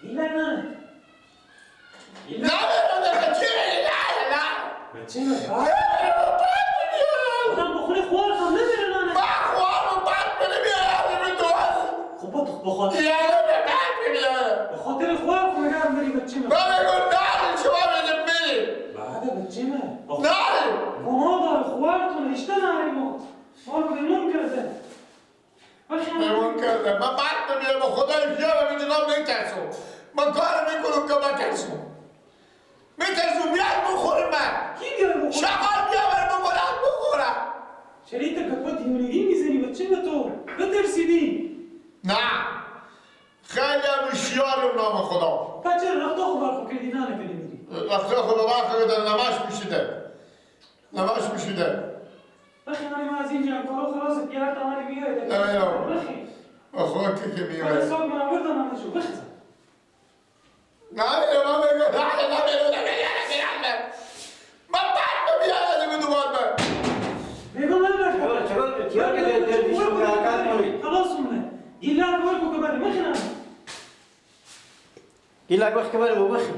نه نه نه نه چی نه نه بچه نه آدم بخونه خوار هم نمیره نه من خوارم بد نمیاره خب بخاطر یعنی به خاطر خوار میگم بری بچه من من میگم نه شما بگم بری بعد بچه من نه گناه داره خوارتون اشته نریم ما رو بیمون کرده بیمون کرده من بد نمیاره با خدای بیارم اینجا میترسم من کار میکنم که بترسم میترسم بیاد بخوره من کی بیاد بخوره؟ شغال بیا برم بخورم بخورم چرا ایتا کپا دیوانگی میزنی بچه به تو بترسیدی نه خیلی هم هوشیارم نام خدا بچه رفتا خو برخو کردی نه نکنی میری رفتا خو برخو کردی نماش میشیده نماش میشیده بخی من از اینجا کارو خلاص بیار تمانی بیای نمیرم بخی بخور که میای حساب من آوردم همشو بخی نمیرم من میگم نه نمیرم نمیرم من بعد میام از دوباره من میگم من چرا چرا که دل خلاص من گیلار ورکو کبر مخنا گیلار وقت کبر مو بخی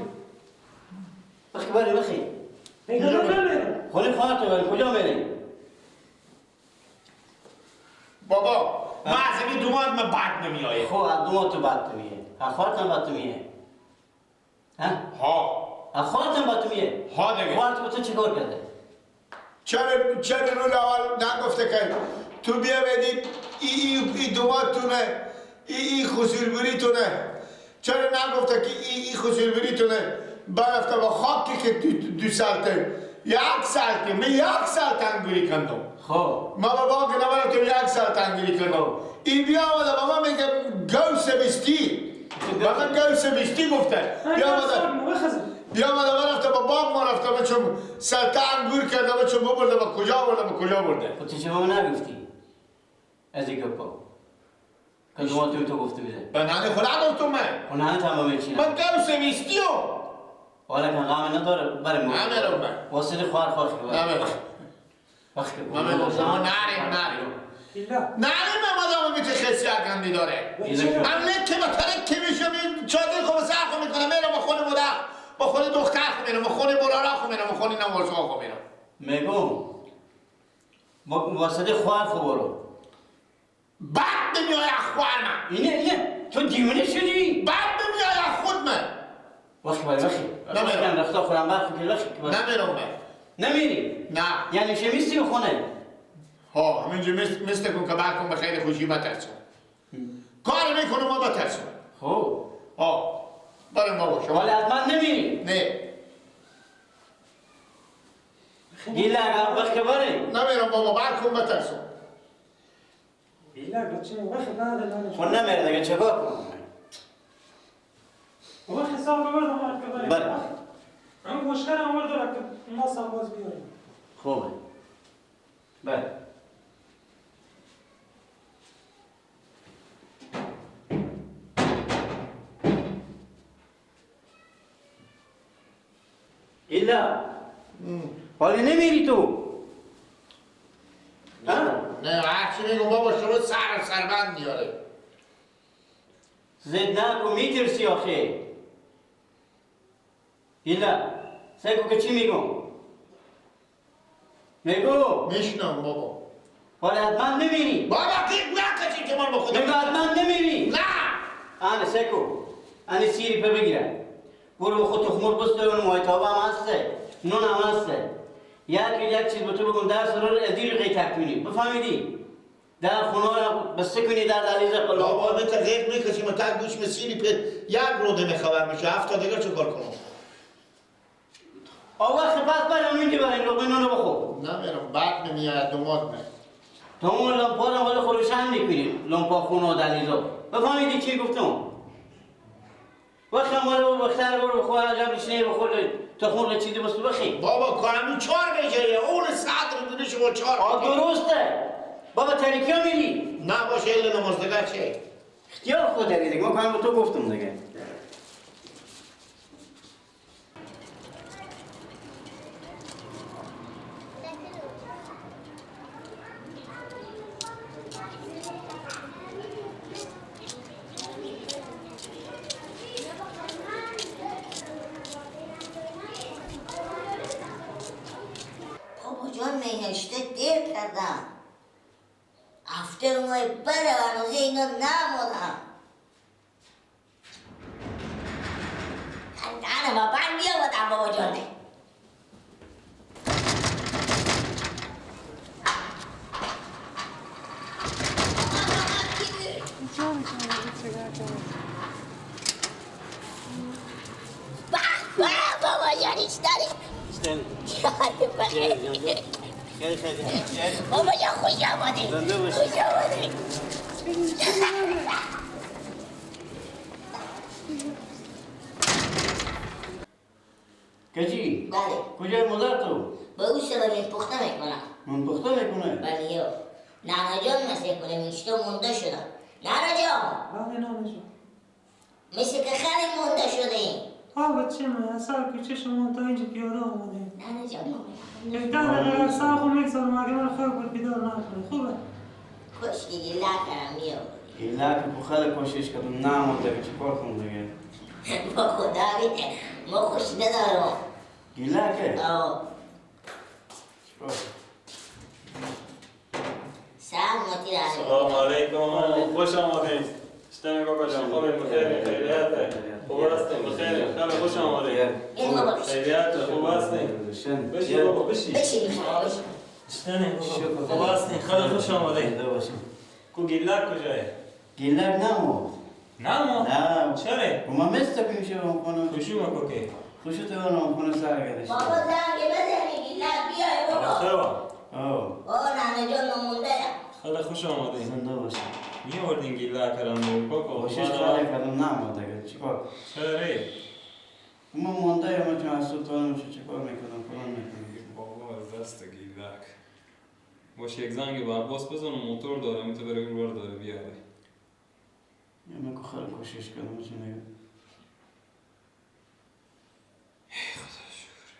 وقت کبر بخی میگم نمیرم خونه خواهد تو کجا میری بابا من از این دوماد من بد نمیایه خب از دوماد تو بد نمیایه از خواهرتم بد نمیایه ها ها از خواهرتم بد نمیایه ها دیگه خواهرت با تو چیکار کرده چرا رو اول نگفته که تو بیا بدی ای دومادتونه ای خسیربریتونه چرا نگفته که ای خسیربریتونه برفته با خاکی که دو سالته یک سالته من یک سال تنگوری کندم خب ما بابا که نبرفتم یک سال تنگوری کندم ای بیا آمده بابا میگه گو سبستی بابا گو سبستی گفته بیا آمده بیا آمده برفته با باغ ما رفته من چون سالته انگور کرده من چون ببرده با کجا برده با کجا برده خب تو چه نگفتی از این گپا که دوماد تو گفته بوده به ننه خود نگفتم من خب ننه تمام چی من گو سبستی حالا که غم نداره برای ما نمیرم من واسه خوار خوار نمیرم وقتی ما نریم نریم نریم مادام میته خسی گندی داره من لکه با ترک که میشم چادر خو سر خو میکنم میرم با خونه مادر با خونه دختر خو میرم با خونه برارا خو میرم با خونه نوارزا خو میرم میگم واسه خوار خو برو بد نمیای خوار من اینه تو دیوونه شدی بد نمیای خود من وقتی برای وقتی نمیرم رفتا خورم برخو که وقتی نمیرم من نمیری؟ نه یعنی چه میستی به خونه؟ ها همینجا مثل کن که برکن به خیلی خوشی بترسون کار میکنم ما بترسون خب ها بریم بابا شما ولی از من نمیری؟ نه گیله اگر وقت بره نمیرم بابا برکن بترسون گیله بچه وقت بعد خب نمیره دیگه چکار کنم وقت حساب بردم وقت بره بله من گوشکرم آورد که ماستم باز بیاریم خوبه بله ایلا حالا نمیری تو ها؟ نه هرچی میگم بابا شما سر سربند میاره زد نکن میترسی آخه ایلا سگو که چی میگم؟ میگو میشنم بابا حالا حتما نمیری بابا کی نکشی که من با خودم میگو حتما نمیری نه آنه سگو آنه سیری پر بگیرم برو خود تخمر بسته اون مایتابه هم هسته نون هم هسته یک چیز به تو بگم درس رو از دیر قی تکمیلی بفهمیدی در خونه رو بسته کنی در دلیز قلاب بابا من تغییر میکشیم و تک گوش مسیری پر یک روده میخبر میشه هفت تا دیگه چه کار کنم آ وقت پس برم اینجا بریم لقمه نونو بخور نمیرم بعد نمیاد دوماد من تو اون لامپا رو حالا خروشن میکنی لامپا خونه و دلیزا بفهمیدی چی گفتم وقت هم برو بختر برو بخور عجب ریشنه بخور تخمر چیزی بس بخی بابا کارمی چهار بجه اون صدر دونه شما چهار آ درسته بابا تریکی ها میری نه باشه الا نماز دیگه چه اختیار خود داری دیگه من کارم به تو گفتم دیگه نکردم. هفته ماه بره هنوزه اینا نمودم. انا ما بعد بیامدم بابا جانه. بابا جان اشتری بابا جان خوش آمدی، خوش آمدی. کجی؟ بله. کجای مادر تو؟ با او سرا من پخته میکنم. من پخته میکنه؟ بله یو. نانا جان مثل کنه میشتو مونده شدم. نانا جان. بله نانا جان. مثل که خیلی مونده شده این. آه بچه من از سر کوچه شما تا اینجا پیاده آمدیم. نانا جان یک ده دقیقه سر خود میگذارم اگه من خوب بود بیدار نکنه. خوبه؟ خوش دیگه لکرم میآوردی. گیلک بو خیلی کوشش کردم نمونده که چیکار کنم دیگه. با خدا بیده ما خوش ندارم. گیلکه؟ آه. چیکار؟ سلام مطیر. سلام علیکم، خوش آمدید. شتم بابا جان، خوبی؟ بخیر، خیریت، خوب هستین؟ بخیر، خیلی خوش آمدید. خیریت، خوب هستین؟ بشین بابا، بشین. بشین شما بشین. شتم بابا، خوب هستین؟ خیلی خوش آمدید. کو گیلک کجایه؟ گیلک نمود. نمود؟ نه. چرا؟ ما مثل پیش رو کنم. خوشو ما کوکی. خوشو تو رو کنه سر گردش. بابا زنگ بزنی گیلک بیای بابا. خیر. آه. آه ننه جان مونده. خیلی خوش آمدید. زنده باشی. می‌آوردین گیلک کردم بابا. کوشش خیلی کردم نمود دیگه چیکار؟ چرا؟ ما مونده ما چون از صبح تا نمیشه چیکار میکنم فلان میکنم. بابا از دست گیلک. باشه یک زنگ به عباس بزن و موتور داره میتونه بره اون بار داره بیاره. من که خیلی کوشش کردم چون دیگه. خدا شکر.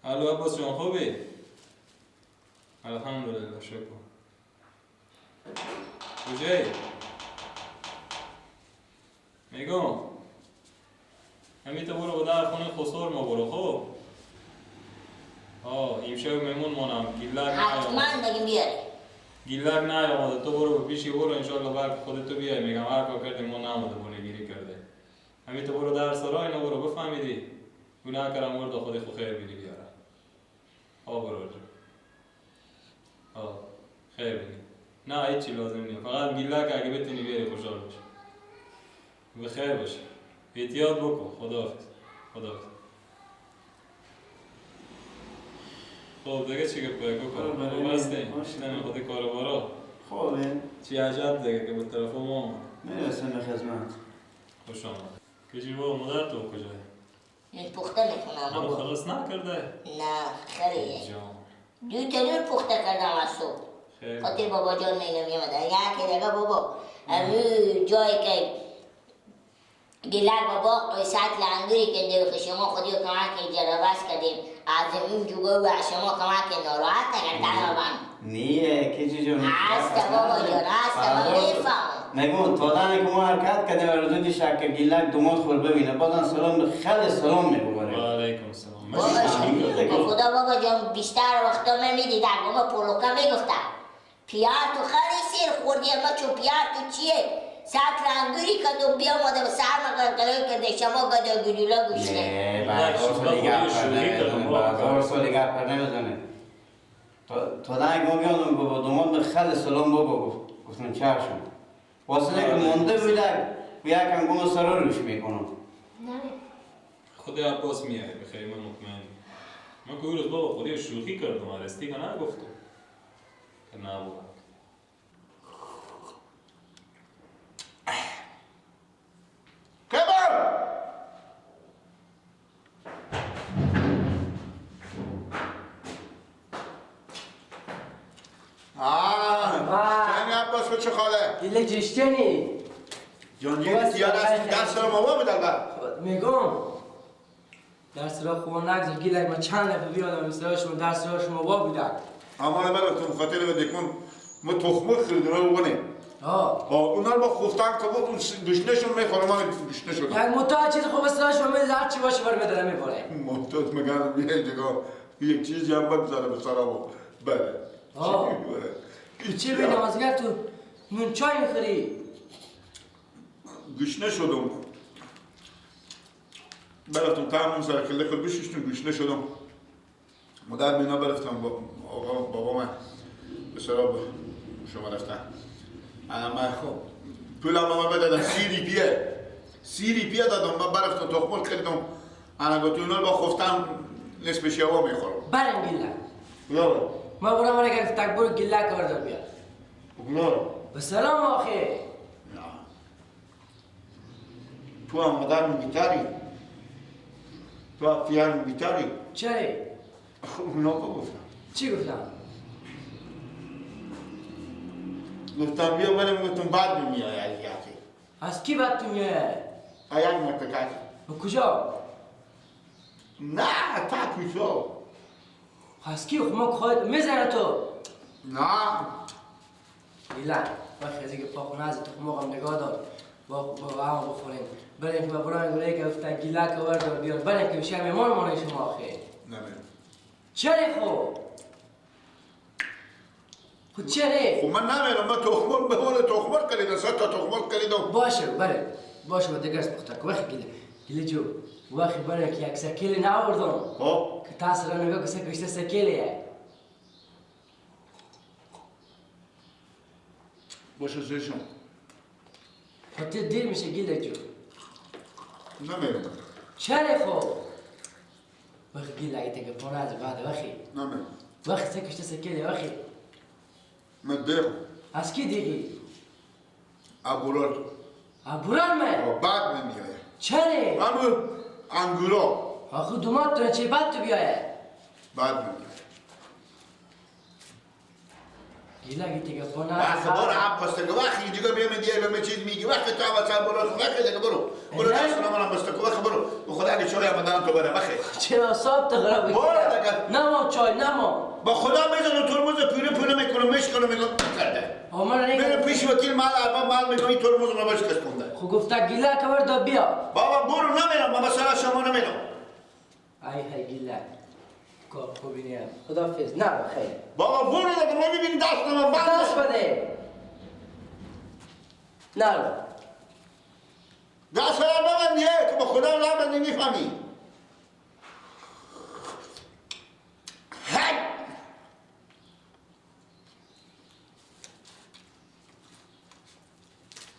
الو عباس جان خوبی؟ الحمدلله شکر. کجایی؟ میگم همین تو برو در خونه خسور ما برو خوب؟ آه امشب مهمون مانم گیلک حتما بگیم بیاره. گیلک نیامده تو برو پیشی برو انشالله برک خودتو بیای. میگم هر کار کردیم ما نامده بونگیری کرده. همین تو برو در سرای اینو برو بفهمیدی گناه کردم ورد خودی خو خیر بیری بیاره. آه برو جو. آه خیر بینی. نه هیچی لازم نیست، فقط گیلک اگه بتونی بیاری خوشحال باش. بخیر باش. احتیاط بکن. خداحافظ. خداحافظ. خب دیگه چی گپه کوکا؟ خوب هستی؟ نه خود کاروبارا خوبه؟ چی عجب دیگه که به طرف ما آمد. میرسم به خدمت. خوش آمد. کجی بابا مادر تو کجای؟ من پخته میکنم بابا. خلاص نکرده؟ نه خیلی. جان. دو تنور پخته کردم از صبح. خاطر بابا جان اینو میامدن. یکی دیگه بابا همون جایی که گیلک بابا سطل انگوری که شما خودی رو کمک جراوز کردیم از اون جوگه و شما کمک ناراحت نکردن من. نیه کجی جون هست بابا جان هست من میفهمم. میگم تا دانی که ما حرکت کردیم و روزی شک که گیلک دومات خور ببینه بازم سلام خیلی سلام میگوره. و علیکم السلام. بابا خدا بابا جان بیشتر وقتا من میدیدم ما پولوکا میگفتم پیار تو خیلی سیر خوردی اما چون پیار تو چیه؟ سطل انگوری کدوم بیا آمده و سر مقرقره کرده شما گدا گدولا گوشته. نه بعد سال دیگه پر نمیزنه. تا دنگ ما بیادم بابا دوماد به خیلی سلام بابا گفتم چشم. واسه که مونده بودک و یکم گم سر روش میکنم. خود عباس میای بخیر من مطمئن. من که روز بابا خودی شوخی کردم ارستی که نگفتم. که نه بود. کبر آه عباس چه خاله؟ گله جشتنی جانجی تیار است درس را ما بدل بر میگم درس را خوب نگذار گیلک ما چند دفعه بیادم مثل شما درس را شما با بودن امان براتون خاطر بده کن ما تخمه خریدم بکنه آه اونا رو با خفتن که بود گشنه‌شون میخوره. من گشنه شدم. یک متاع چیز خوب است شما میز هر چی باشه بر میدارم میبره. محتاج میگم بیای دیگه یک چیزی هم بگذاره به سرمو بله. آه چی بینم از تو نون چای میخوری؟ گشنه شدم. برفتم تمام سر کله خود بششتم گشنه شدم. مادر مینا برفتم با آقا بابا من به سراب شما رفتم. انا من خب پولم ما بدادم 30 ریپیه دادم. من برفتم تخمر خریدم. انا گفتم اونا با خفتم نصف شوا میخورم. برم گیله. نه ما برم برای که تکبر گیله کار دار بیاد. نه به سلام آخه. نه تو هم مادر میگیتاری، تو هم فیار میگیتاری. چرا؟ اونا گفتم. چی گفتم؟ گفتم بیا بریم. گفتم بعد میای از یکی. از کی بعد تو میای؟ ایان متکاتی. به کجا؟ نه تا کجا؟ از کی؟ خب ما خواهد میزنه تو. نه لیلا وقتی از اینکه پاخونه از تخم مرغم نگاه دار با هم بخوریم. بریم که برای گله که افتاد گیله که وردار بیار. بریم که میشه مهمان مانه شما آخه. نمیرم. چرا خب؟ خب چرا؟ خب من نمیرم. من تخم به قول تخم خریدم. 100 تا تخم خریدم. باشه بله باشه. با دیگه است پخته که وقتی گیله گیله جو وقتی برای که یک سکیل نآوردم. خب که تاثیر نگاه که سکشته سکیلیه. باشه زیشون. خب تو دیر میشه گیله جو. نمیرم. چرا خب؟ وقتی گیله اگه تگه پانه از بعد وقتی. نمیرم. وقتی سکشته سکیلیه وقتی. من دیگم. از کی دیگی؟ ابورال. ابورال من؟ بعد من میایه. چرا؟ همون انگورا. آخه دومات تو چه بعد تو بیایه؟ بعد من میایه. گیله اگه تگه پانه وقت برو عباس دیگه. وقتی دیگه بیا میگی به چیز میگی. وقتی تو عباس برو وقتی دیگه برو. برو دست منم بس تو وقت برو. به خدا اگه چای هم دادم تو بره وقتی. چرا صاحب تو خراب برو دیگه. نه چای نه ما. با خدا میزنم ترمز پیره پوله میکنم میشکنم میگم کرده. میره پیش وکیل مال ارباب مال میگم این ترمز ما باش کسپونده. خب گفته گیله که وردا بیا. بابا برو نمیرم. من مثلا شما نمیرم. ای های گیله. کار خوبی نیم. خداحافظ. نه خیر. بابا برو دیگه. ما میبینی دست من بنده. دست بده. نه دست من ببندیه که با خدا نبندی میفهمی.